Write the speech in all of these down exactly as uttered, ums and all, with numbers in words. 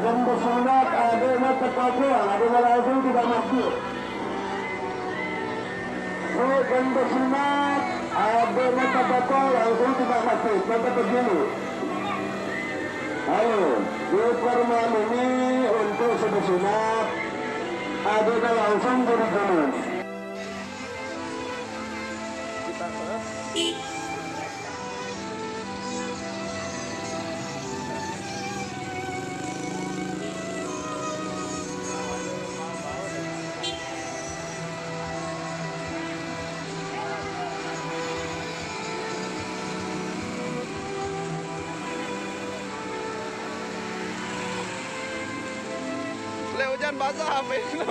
Yang bersunat, ada nak terpapar, ada nak langsung tidak masuk. Bukan bersunat, ada nak terpapar, langsung tidak masuk. Kita pergi dulu. Ayo, dipermaklumi untuk si bersunat, ada nak langsung jadi dulu. Le, hujan basah H P lu.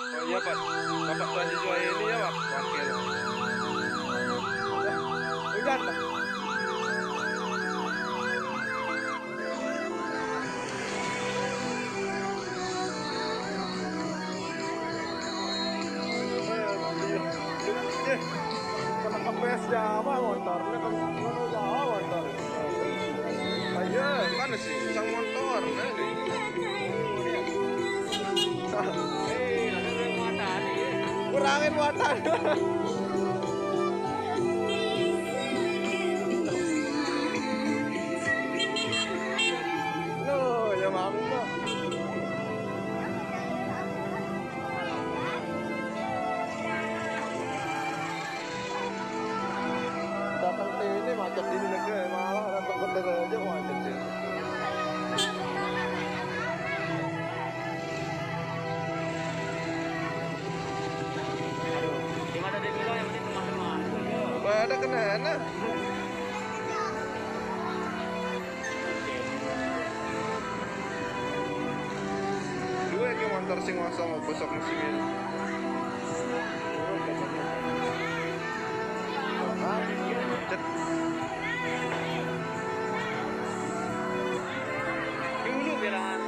Oh iya, Pak. Bapak tua siswa ini ya, Pak. Wakil. Hujan, Pak. Kena kempes ya, apa, motornya kan, kan udah motor. Ayo, mana sih? Sang motor, mana nih? Kurangin muatan. Loh, ya mampu. Datang sini macet ini negeri, malah datang ke negeri aja macet sih. Aduh, gimana dia bilang yang penting teman-teman. Pada kenana? Dua yang motor sing ngosong, apa sok mesin ini? Cet. Dulu bilangan.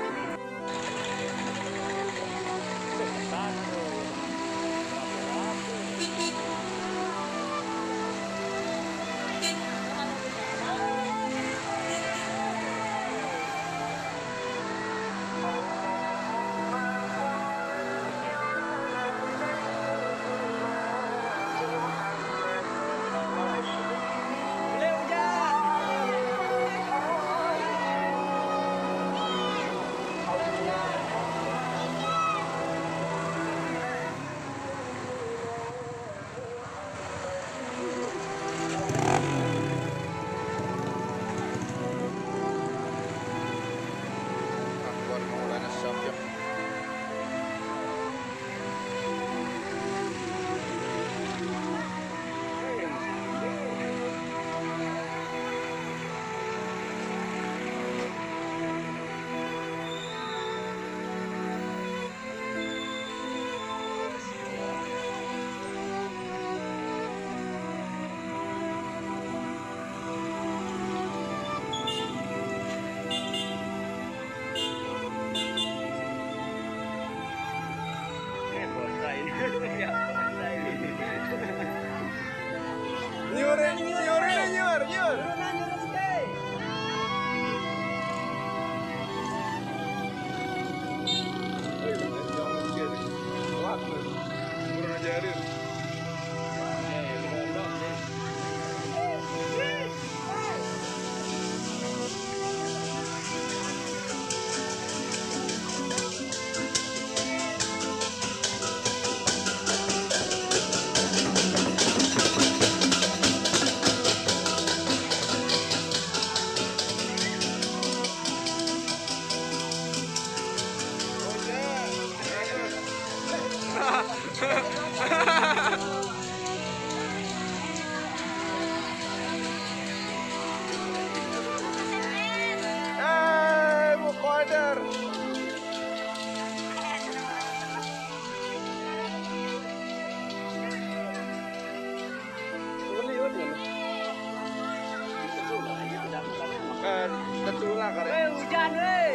Eh, tetulak, karek. Eh, hujan, weh.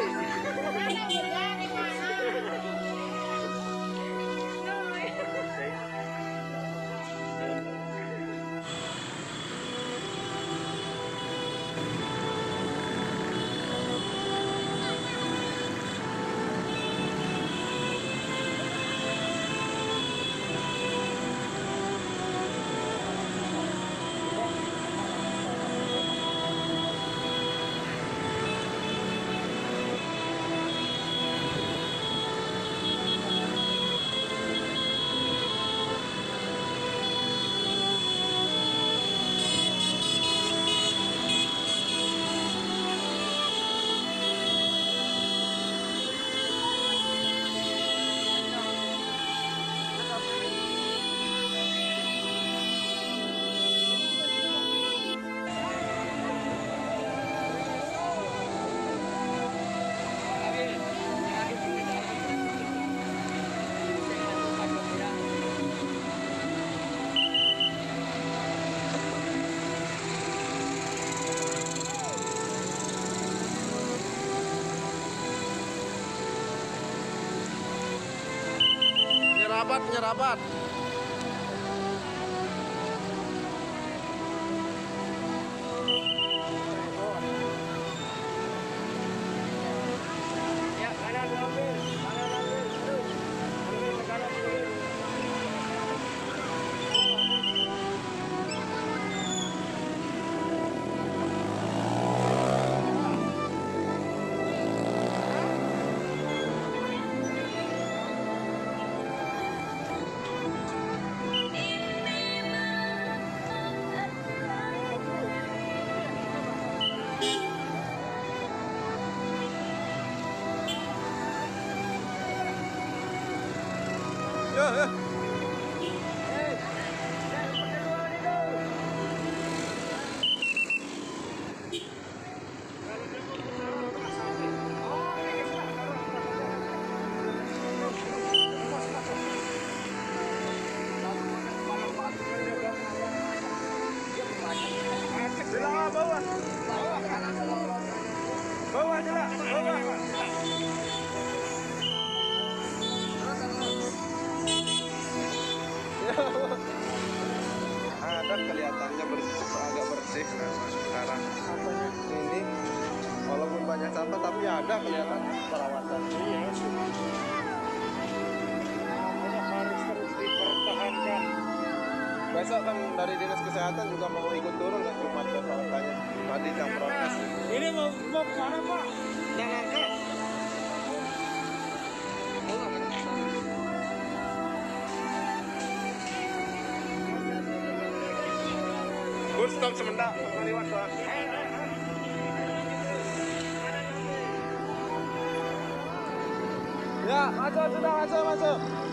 Nyerabat, nyerabat. Bawah, bawah. Bawah, Jela, bawah. Ada kelihatannya bersih, agak bersih sekarang. Apanya? Ini, walaupun banyak sampah, tapi ada kelihatan perawatan. Iya, sih. Makanya harus terus dipertahankan. Besok kan dari Dinas Kesehatan juga mau ikut turun kan Jumat, besok katanya. Tadi jam protes. Ini mau, mau kemana, Pak? Nggak ngangkat. Gue stop sebentar, mau liwat doang. Ya, masuk, sudah masuk, masuk.